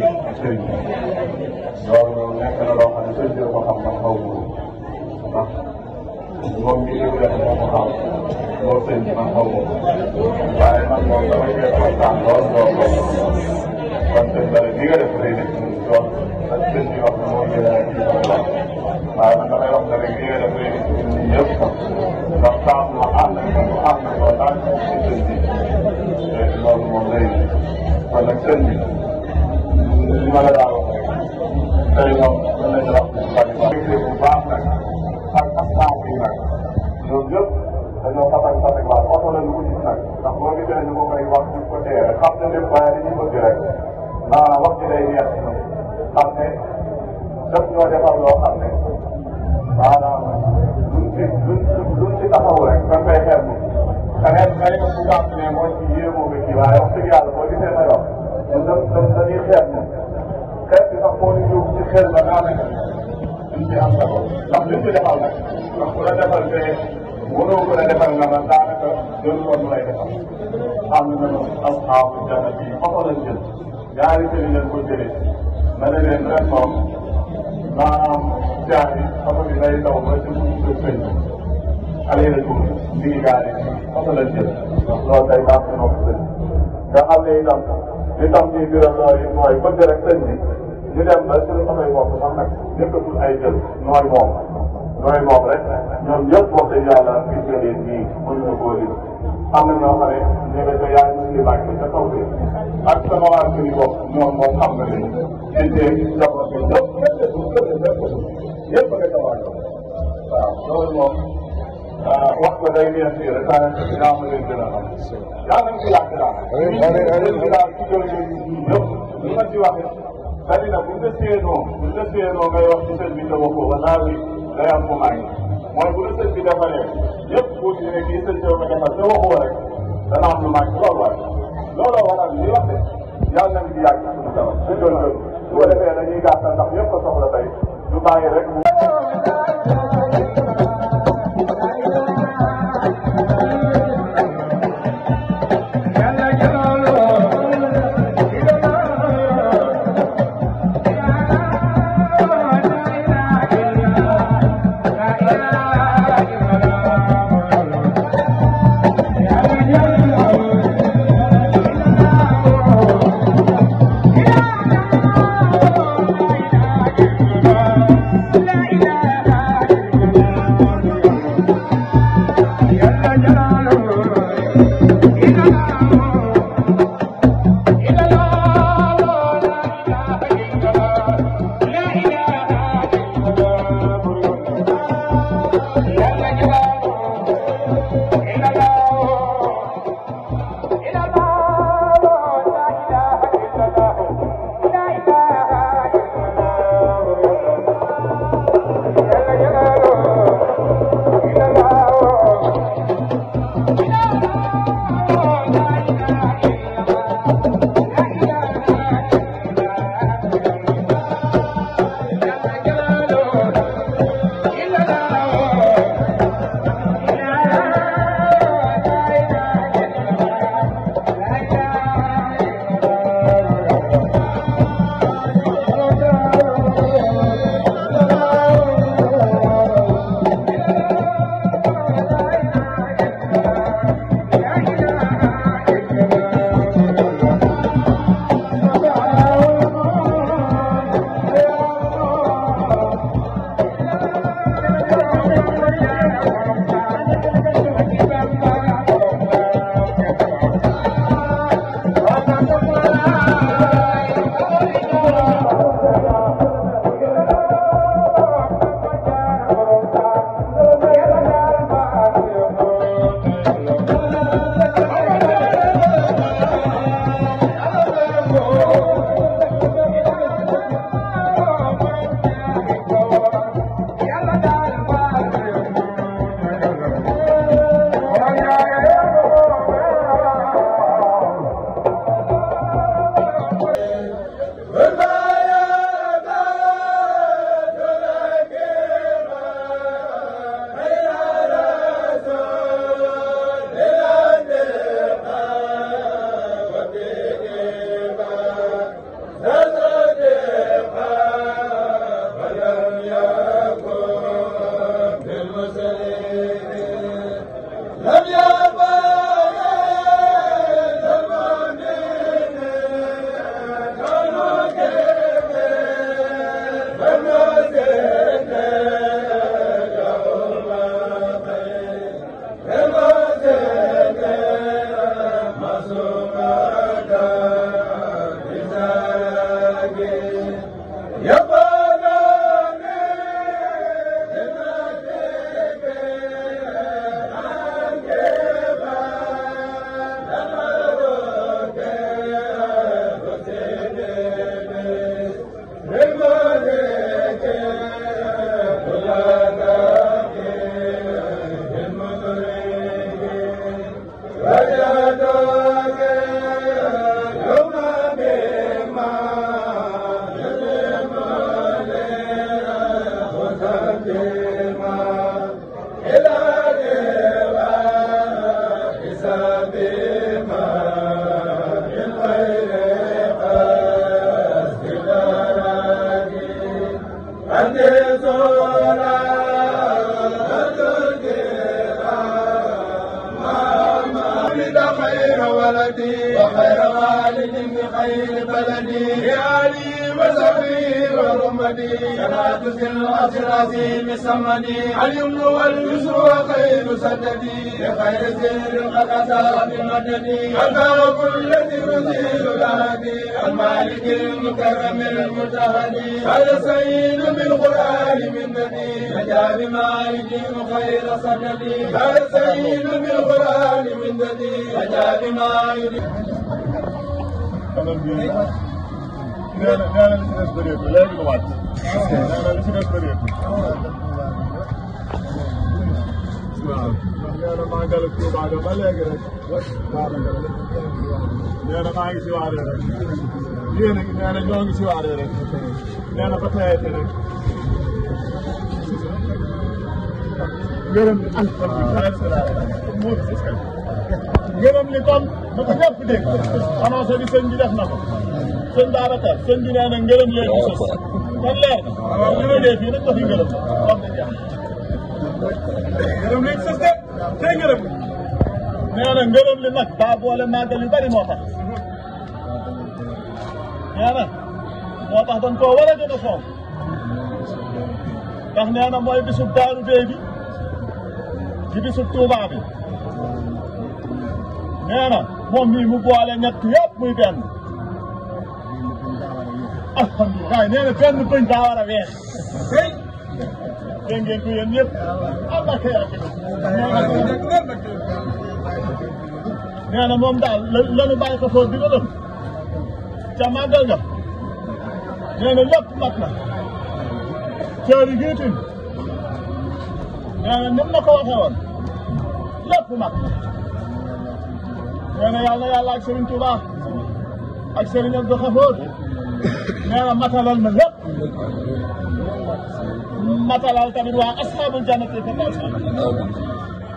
ak sëriñ loolu nekk na loo xam ne sëriñ bi ko xam man xaw ma ndax moom mii li mu def moo ko xam loolu sëriñ bi man xaw ma waaye man moom damay def waxtaan lool kon sëriñ bi li nga def day nekk lool ak sëriñ bi wax na moo gën a kii wax waaye man damay wax ne rek li nga def day nekk ñun ñëpp ndax saa ma ànd na ko daal ci sëriñ bi loolu moom day kon nag sëriñ bi li ma la daa wax rek tey moom mën nañu wax bu baax nag ak baax yi nag ñoom ñëpp dañoo fatal baax oto la ñu ko gis nag ndax boo gisee ñu ko koy wax ñu ko tee rek xam na lépp waaye dañuy bëgg rek maanaam wax ci day neex xam ne def ñoo defar loo xam ne maanaam luñ ci taxaw rek dañ koy xeer ni xëy na bu baax ne mooy ci yéemoo nga kii waaye wax dëgg yàlla boo gisee may wax dañuy xeer ni xeet bi sax moo ñu yóbbu ci xel ba daanaka duñ ci am sa bopp ndax duñ ci defal nag ndax ku la defal fee mënoo ko la defal nga man daanaka jël woon mu lay defal am na noonu am xaafu jana bi oto lañ jël ñaari sëriñ lañ ko jëlee ma ne leen ren moom maanaam jaar yi oto bi day daw ba ci suñu sëñ allé la tuur mi ngi gaari oto lañ jël ndax loolu day baax ci nopp sëñ nga xam ne itam li tax ñuy biral loolu yi mooy bëgg rek sëñ bi ñu dem ba suñu oto yi bopp sax nag nekkatul ay jël nooy moom rek ñoom ñëpp wax dëgg yàlla gis nga leen nii mënuñu koo lim am na ñoo xam ne ñu ngi ko yaa ngi bàcc ca kaw bi ak sama waa suñu bopp ñoom moom xam nga leen indee jamono bi yëpp nga ca waaj waaw loolu moom wax ko day neex fii rek daanaka dinaa ma leen gën a xam yaa nañ ci yàgg daal daal ci yooyu yëpp li ma ci wax c'est-à-dire nag buñ la séenoo ngay wax ci sëñ bi te waxoo ba naa bi day am fu maa ngi mooy bu la sëñ bi defaree yëpp boo ci ne kii sëñ bi ko defal te waxoo rek dana am lu maa ngi loolu waaye looloo waral li wax de yàlla nañ ci yàgg suñu dara su ko defee dañuy gàttal ndax yëpp a soxla tey du bàyyi rek ولدي وخير والد بخير بلدي لآلي وصحبي ورمدي صلاة العصر العظيم سمدي اليمن واليسر وخير سددي لخير سر القصاب المددي الباب الذي يزيل الهدي المالك المكرم المتهدي هذا سيد بالقرآن من ندي نجا بمالك خير سددي هذا سيد بالقرآن من ندي نجا بمالك nee na li ci des bëreetul léegi mu wàcc. nee na li ci des bëreetul. waaw nee na màggalu Tuuba ga ba léegi rek. nee na maa ngi si waaree rek. yéen a ngi nee na ñoo ngi si waaree rek. nee na ba tayete rek. ngërëm li ngërëm li kon na ko ñëpp dégg. annoncé bi sëñ bi def na ko. sëñ Babacar sëñ bi nee na ngërëm leen di sos kon leer na waaw li ma dee fii nag doxi ngërëm wax dëgg yàlla ngërëm leen sos de tey ngërëm nee na ngërëm li nag daa boole màggal yu bari moo tax nee na moo tax dañ koo war a gën a fonk ndax nee na mooy bisub Daaru Bey bi di bisub Tuuba bi nee na moom mii mu boole ñett yëpp muy benn alhamdulilah nee na benn bëñ daa war a weex dégg ngeen ko yéen ñëpp am na kay ak nee na moom daal lanu bàyyi ko foofu bi ko doon ca màggal ga nee na lépp mat na cër yi giitin nee na nim na ko waxee woon lépp mat nee na yàlla ak Serigne Touba ak Serigne Abdou Khafour nee na matalal na lépp matalal tamit waa ashabul jannati firdaws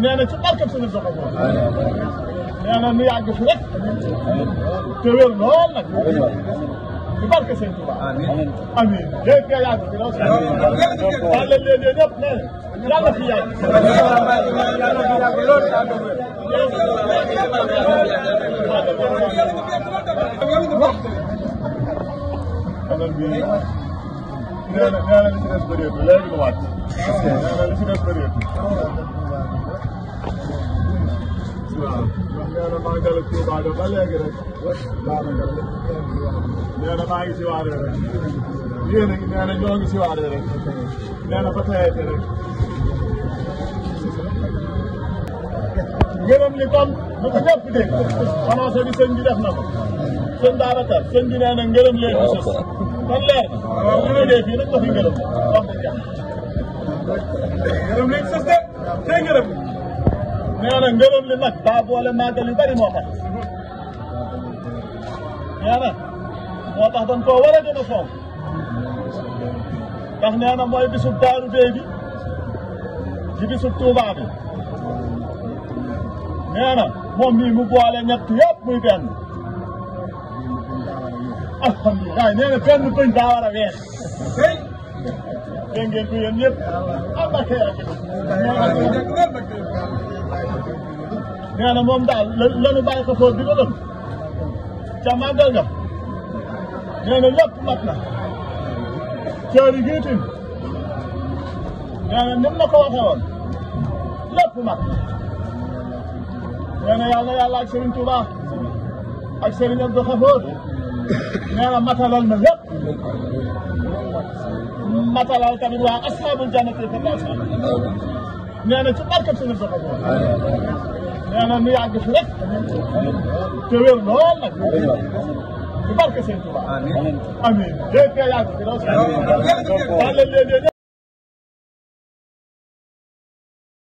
nee na ci barkeb Serigne Abdou Khafour nee na nu yàgg fi rek te wér lool nag ci barke Serigne Touba amiin léegi nga yàgg fi lool wala léegi ñëpp nee yàlla fi yàgg xanaa bii nee na li ci des bëreetul léegi mu wàcc. nee na li ci des bëreetul. waaw nee na màggalu Tuuba ga ba léegi rek. nee na maa ngi si waaree rek. yéen a ngi nee na ñoo ngi si waaree rek. nee na ba tayete rek. ngërëm li kon na ko ñëpp dégg. annoncé bi sëñ bi def na ko. sëñ Babacar sëñ bi nee na ngërëm leen di sos kon leer na waaw li ma dee fii nag doxi ngërëm wax dëgg yàlla ngërëm leen sos de tey ngërëm nee na ngërëm li nag daa boole màggal yu bari moo tax nee na moo tax dañ koo war a gën a fonk ndax nee na mooy bisub Daaru Bey bi di bisub Tuuba bi nee na moom mii mu boole ñett yëpp muy benn alhamdulilah nee na benn bëñ daa war a weex dégg ngeen ko yéen ñëpp am na kay ak nee na moom daal lanu bàyyi ko foofu bi ko doon ca màggal ga nee na lépp mat na cër yi giitin nee na nim na ko waxee woon lépp mat nee na yàlla ak Serigne Touba ak Serigne Abdou Khafour nee na matalal na lépp matalal tamit waa ashabul jannati firdaws nee na ci barkeb Serigne Abdou Khafour nee na nu yàgg fi rek te wér lool nag ci barke Serigne Touba amiin léegi nga yàgg fi lool